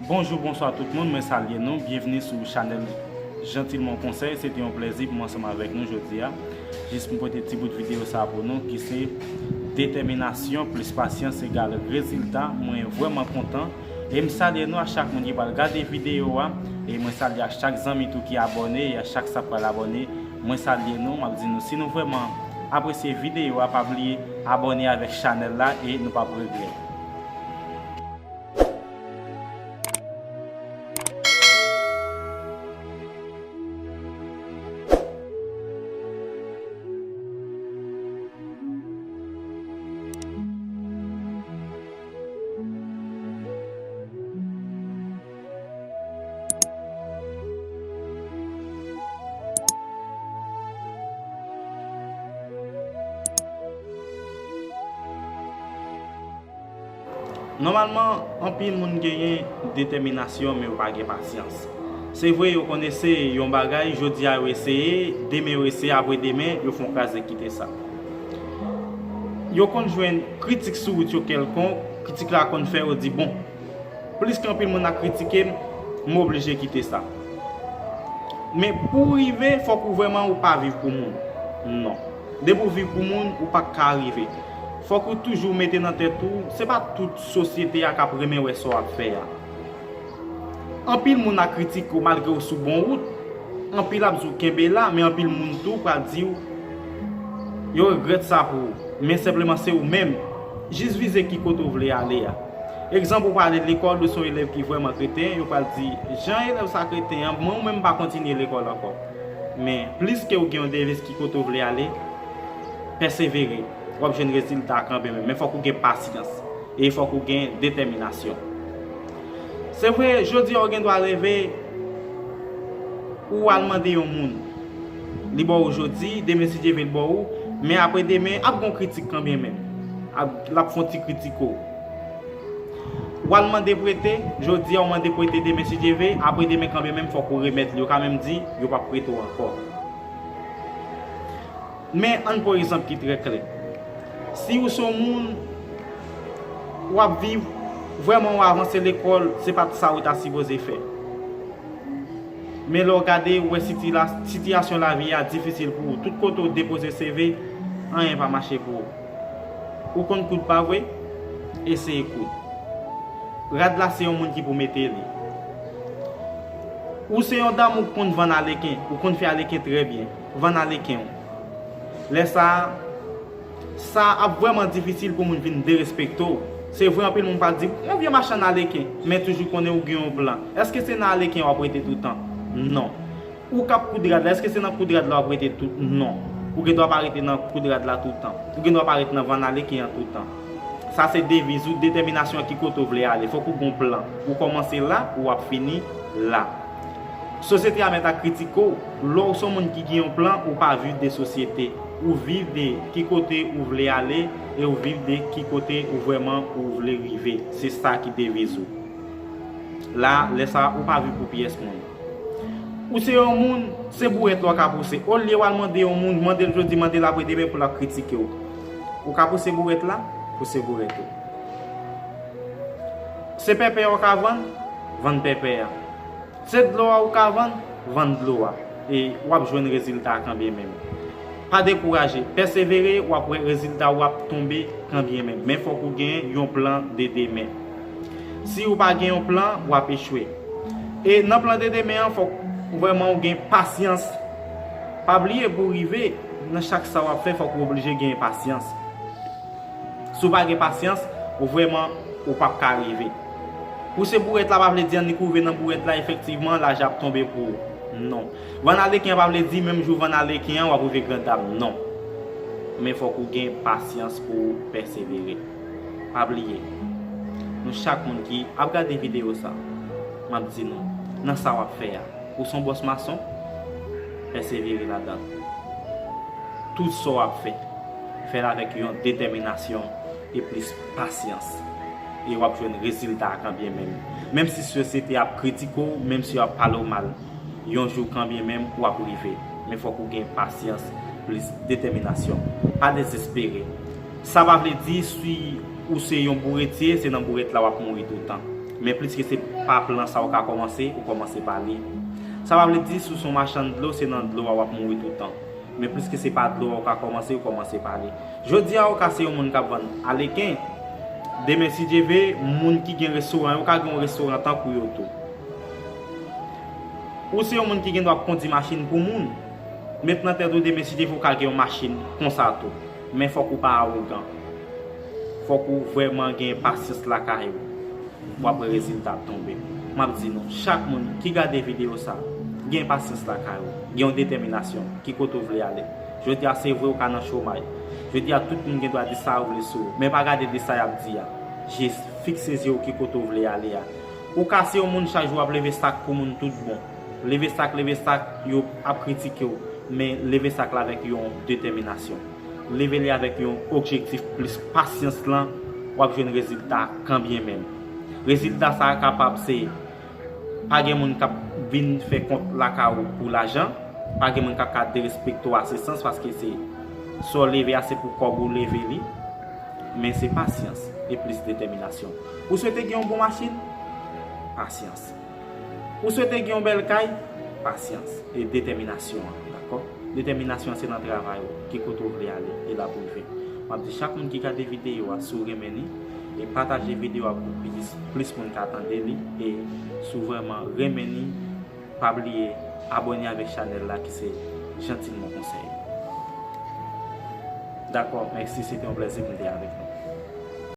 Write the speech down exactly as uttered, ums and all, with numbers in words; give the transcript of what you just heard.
Bonjou, bonswa tout moun, mwen salye nou, byenvni sou chanèl Gentilman Conseil. Se te yon plèzi pou mwen ansanm avèk nou jodi a. Jis pou m pote ti bout videyo sa a pou nou, ki se detèminasyon plis pasyans egal rezilta. Mwen vrèman kontan. E m salye nou a chak moun ki pral gade videyo a. E mwen salye a chak zanmi tou ki abòne, e a chak sa k pral abòne. Mwen salye nou, m ap di nou, si nou vrèman apresye videyo a, pa bliye abòne avèk chanèl la e nou p ap regrèt. Nòmalman, anpil moun genyen detèminasyon, men yo pa gen pasyans. Se vre, yo konn eseye yon bagay, jodi a yo eseye, demen yo eseye, apre demen, yo fè yon kraze kite sa. Yo konn jwenn kritik sou wout yo kèlkonk, kritik la konn fè yo di, bon, plis ke anpil moun ap kritike m, m oblije kite sa. Men pou w rive, fòk ou vrèman ou pa viv pou moun. Non. Depi w viv pou moun, ou pa ka rive. Fòk ou toujou mete nan tèt ou, se pa tout sosyete a k ap renmen wè sa w ap fè a. Anpil moun ap kritike w malgre w sou bon wout. Anpil ap di w kenbe la, men anpil moun tou pral di w yo regrèt sa pou ou. Men senpleman se ou menm. Jis vize ki kote w vle ale a. Egzanp, ou prale lekòl, ou se yon elèv ki vrèman kreten, yo pral di, jan elèv sa kreten an, mwen ou menm m pa kontinye lekòl ankò. Men plis ke w gen yon deviz ki kote w vle ale, pèsevere, w ap jwenn rezilta a kanmenm. Men fòk ou gen pasyans e fòk ou gen detèminasyon. Se vre, jodi a ou gen dwa leve, ou al mande yon moun. Li ba w jodi, demen si Dye vle l ba w, men apre demen, ap gen yon kritik kanmenm. Ap, l ap fè yon ti kritike w. W al mande prete, jodi a ou mande prete, demen si Dye vle, apre demen kanmenm fòk ou remèt li. Yo ka menm di, yo p ap prete w ankò. Men ann pran egzanp ki trè klè. Si ou se yon moun, w ap viv, vrèman w avanse lekòl, se pa t sa ou ta sipoze fè. Men lè w gade, ou wè sitila-, sitiyasyon lavi a difisil pou ou. Tout kote w depoze C V, anyen pa mache pou ou. Ou konn koud pa vre? Eseye koud. Rad la se yon moun ki pou mete li. Ou se yon dam ou konn vann aleken, ou konn fè aleken trè byen. Vann aleken w. Lè sa a, sa ap vrèman difisil pou moun vin derespekte w. Se vre, anpil moun pral di, yon vye machann aleken, men toujou konnen ou gen yon plan. Èske se nan aleken w ap rete toutan? Non. Ou k ap koud rad la, èske se nan koud rad la w ap rete tout? Non. Ou gen dwa pa rete nan koud rad la toutan. Ou gen dwa pa rete nan vann aleken an toutan. Sa se deviz ou, detèminasyon an ki kote w vle ale. Fòk ou gen yon plan. Ou kòmanse la, ou ap fini la. Sosyete a mèt ap kritike w. Lè w se yon moun ki gen yon plan, ou pa viv de sosyete. Ou viv de ki kote ou vle ale e ou viv de ki kote ou vrèman ou vle rive. Se sa ki deviz ou. La, lè sa a, ou pa viv pou pyès moun. Ou se yon moun, se bourèt la w ka pouse. Olye w al mande yon moun, mande l jodi, mande l apre demen pou l ap kritike w. Ou ka pouse bourèt la, pouse bourèt ou. Se pèpè a w ka vann, vann pèpè a. Se dlo a ou ka vann, vann dlo a. E w ap jwenn rezilta a kanmenm. Pa dekouraje, pèsevere, w ap wè rezilta w ap tonbe kanmenm. Men fòk ou gen yon plan de demen. Si ou pa gen yon plan, w ap echwe. E nan plan de demen an, fòk vrèman ou gen pasyans. Pa bliye, pou w rive nan chak sa w ap fè, fòk ou oblije gen pasyans. Si w pa gen pasyans, ou vrèman, ou p ap ka rive. Pouse bourèt la pa vle di annik ou rive nan bourèt la, efektivman, lajan ap tonbe pou ou. Non. Vann aleken an pa vle di menm jou vann aleken an, w ap rive grandam. Non. Men fòk ou gen pasyans pou w pèsevere. Pa bliye, nou chak moun ki ap gade videyo sa, m ap di nou, nan sa w ap fè a, ou se yon bòs mason, pèsevere ladan l. Tout sa w ap fè, fè l avèk yon detèminasyon e plis pasyans. E w ap jwenn rezilta a kanmenm. Menm si sosyete ap kritike w, menm si y ap pale w mal, yon jou kanmenm w ap rive. Men fòk ou gen pasyans, plis detèminasyon. Pa dezespere. Sa pa vle di si ou se yon bouretye, se nan bourèt la w ap mouri toutan. Men pliske se pa plan sa ou ka kòmanse, ou kòmanse pa li. Sa pa vle di si w se yon machann dlo, se nan dlo a w ap mouri toutan. Men pliske se pa dlo a ou ka kòmanse, ou kòmanse pa li. Jodi a ou ka se yon moun k ap vann aleken. Demen si Dye vle, moun ki gen restoran yo ka gen yon restoran tankou yo tou. Ou se yon moun ki gen dwa kondi machin pou moun. Met nan tèt ou demen si Dye vle ou ka gen yon machin konsa tou. Men fòk ou pa awogan. Fòk ou vrèman gen pasyans lakay ou. W ap wè rezilta ap tonbe. M ap di nou, chak moun ki gade videyo sa, gen pasyans lakay ou, gen yon detèminasyon, ki kote w vle ale. Jodi a se vre ou ka nan chomay. Jodi a tout moun gen dwa di sa yo vle sou ou, men pa gade de sa y ap di a. Jis fikse zye w ki kote w vle ale a. Ou ka se yon moun chak jou w ap leve sak pou moun tout bon. Leve sak, leve sak, yo ap kritike w, men leve sak la avèk yon detèminasyon. Leve li avèk yon objektif plis pasyans lan, w ap jwenn rezilta kanbyen menm. Rezilta sa a kapab se pa gen moun k ap vin fè kont lakay ou pou lajan, pa gen moun k ap ka derespekte w a se sans paske se sa w leve a se pou kòb ou leve li, men se pasyans e plis detèminasyon. Ou swete gen yon bon machin? Pasyans. Ou swete gen yon bèl kay? Pasyans e detèminasyon an, dakò? Detèminasyon an se nan travay ou, ki kote w vle ale, e l ap rive. M ap di chak moun ki gade videyo a, si w renmen li, e pataje videyo a pou plis, plis moun ka tande li, e si w vrèman renmen li, pa bliye abòne avèk chanèl la ki se Gentilman Konsèy. Dakò, mèsi, se te yon plèzi pou m te avèk nou.